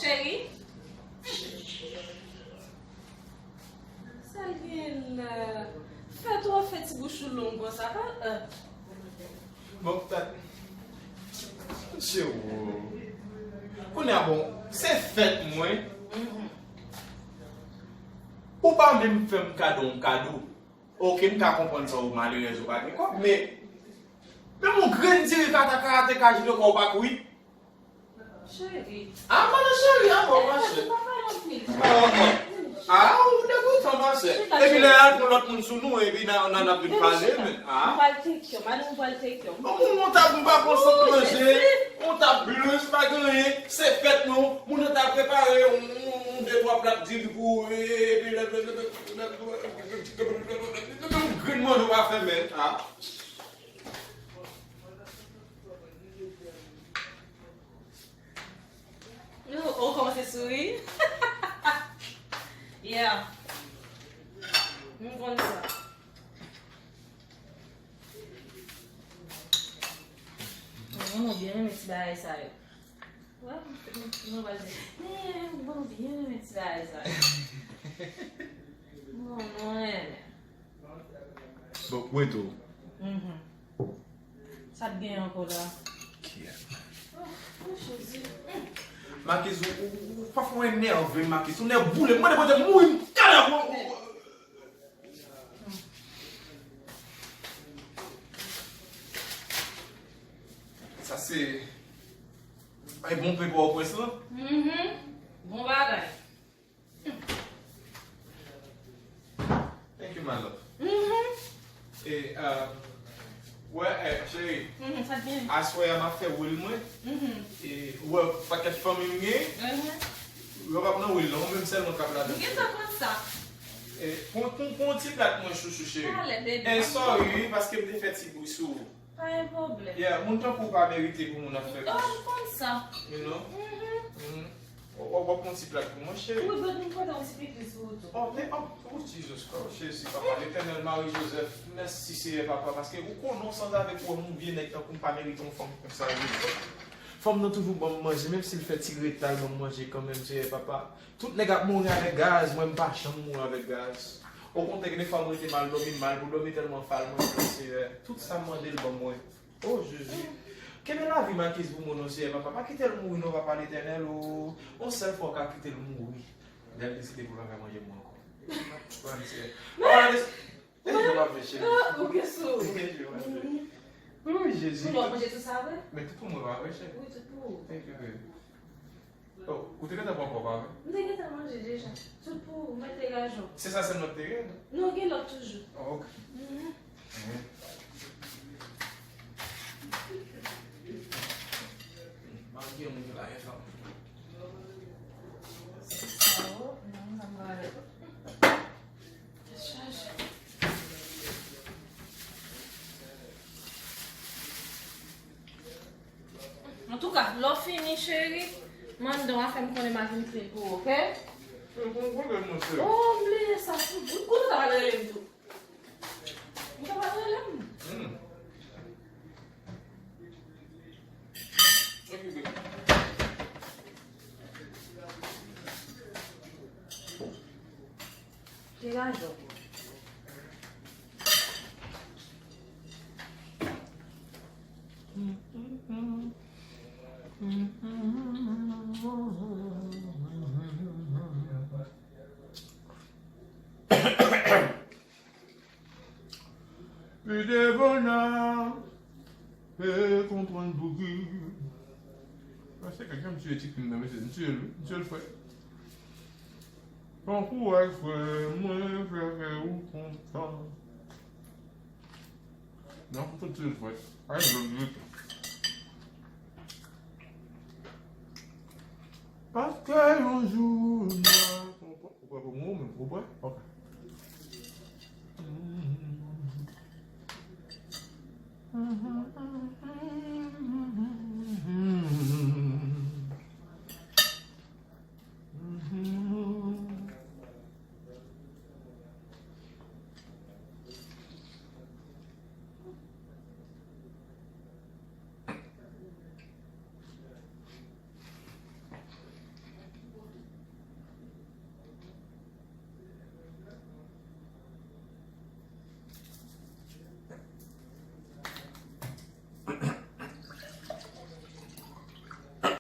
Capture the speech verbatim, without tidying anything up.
Cheri. Sa l gen la? Fè twò fè ti bouch ou long konsa, pa? Bon, tèt. Cheri. Kounye a, bon, se fèt mwen. Ou pa menm fè m kado, yon kado. Oke, m ka konprann sa, ou malerèz, ou pa gen kòb, men menm yon grenn ti ri kata karate ka jile kò w pa kouri. Cheri. Ah, pa nan cheri, ah, bon, mache. Ah, ou degoutan, mache. Epi lè y al pran lòt moun sou nou, epi nan, nan, n ap vin pale, men, ah. Ou pral take care, madanm ou pral take care. Bon, moun, moun t ap, m pa pran sant manje, moun t ap blanch, pa gen anyen, se fèt nou, moun nan t ap prepare yon, yon, yon de twa plat diri pou ou, epi lè, lè, lè, yon grenn manje w pa fè, men, ah. Ou, ou kòmanse souri? Yeah. M konn sa. Mwen, mwen byen renmen ti bagay sa yo. Wè, mwen, mwen, mwen, mwen byen renmen ti bagay sa yo. Mwen, mwen renmen. Bon, mwen tou. Mhm. Sa t gen ankò la? Kiyès? Oh, oh, Jezi. Makis, ou, ou, ou pa fè mwen enève, Makis. Ou nèvouzan. Mwen, mwen, mwen, mouri, m kale, mwen, mwen. Sa se, ay, bon pen Pòtoprens lan. Mhm. Bon bagay. Thank you, my love. Mhm. E, uh, wè, eh, cheri, mhm, sa t gen? Aswè a m ap fè wil mwen. Mhm. E, ou wè pakèt fanmi m gen? Mhm. Yo p ap nan wil la, ou menm sèlman k ap ladan. M gentan konn sa. E, pran, pran, pran yon ti plat mwen, chouchou cheri. Talè, baby. Eh, sorry, wi, paske m te fè ti bri sou ou. Pa gen pwoblèm. Yeah, moun tankou w pa merite pou moun ap fè bouch. Oh, m konn sa. You know? Mhm. Mhm. W, w, w ap pran ti plat pou mwen, cheri. Wi, but m pote yon ti pikniz pou ou tou. Oh, men, oh, oh, Jesus Christ, Jezi, Papa, Letènèl, Mari Jozèf, mèsi, Seyè, Papa, paske ou konnen w sanzavèk ou wè m yon vye nèg tankou m pa merite yon fanm konsa, Jezi. Fanm nan toujou ban m manje, menm si l fè ti reta, l ban m manje kanmenm, Seyè, Papa. Tout nèg ap mouri avèk gaz, mwen m pa janm mouri avèk gaz. Okontrè, gen de fwa mwen rete mal dòmi, m mal pou dòmi tèlman fal mwen, Seyè. Tout sa m mande l ban mwen. Oh, Jezi. Kenbe lavi Makis pou mwen non, Seyè, Papa. Pa kite l mouri non, Papa Letènèl, oh. Yon sèl fwa w ka kite l mouri. Lè l deside pou l pa ka manje mwen ankò. Papa, Seyè. Papa, Seyè. Ou gen sou. Oh, Jezi. Ou manje tout sa vre? Men tout pou mwen, pa vre, cheri? Wi, tout pou ou. Thank you, baby. Oh, ou te gentan pran kòb avè? M te gentan manje deja. Tout pou ou, mwen te rajon. Se sa sèlman te gen? Non, gen lòt toujou. Oh, ok. Mhm. Mhm. Mari gen moun ki la gen fanm. Oh, non, sa m pa wè. Chaje. Antouka, lè w fini, cheri, mande w a fè m konnen m a vin clean pou ou, oke? Mwen konn pwoblèm mwen, cheri. Oh, m bliye sa, tou bout. Kote w ta pral rele m tou? Ou ta pral rele m? Hmm. Okipe. Degaje w. Pi devan nan e konprann pouki. Paske kèk jan m tiye ti krim nan, mesye, m tiye l, wi, m tiye l frè. Bon kouraj, frè, mwen fè fè ou kontan. Non, m fout tiye l frè. Ay, lòt vit. Paske yon jou, m a konprann. Ou prè pou mwen, ou menm? Ou prè? Ok.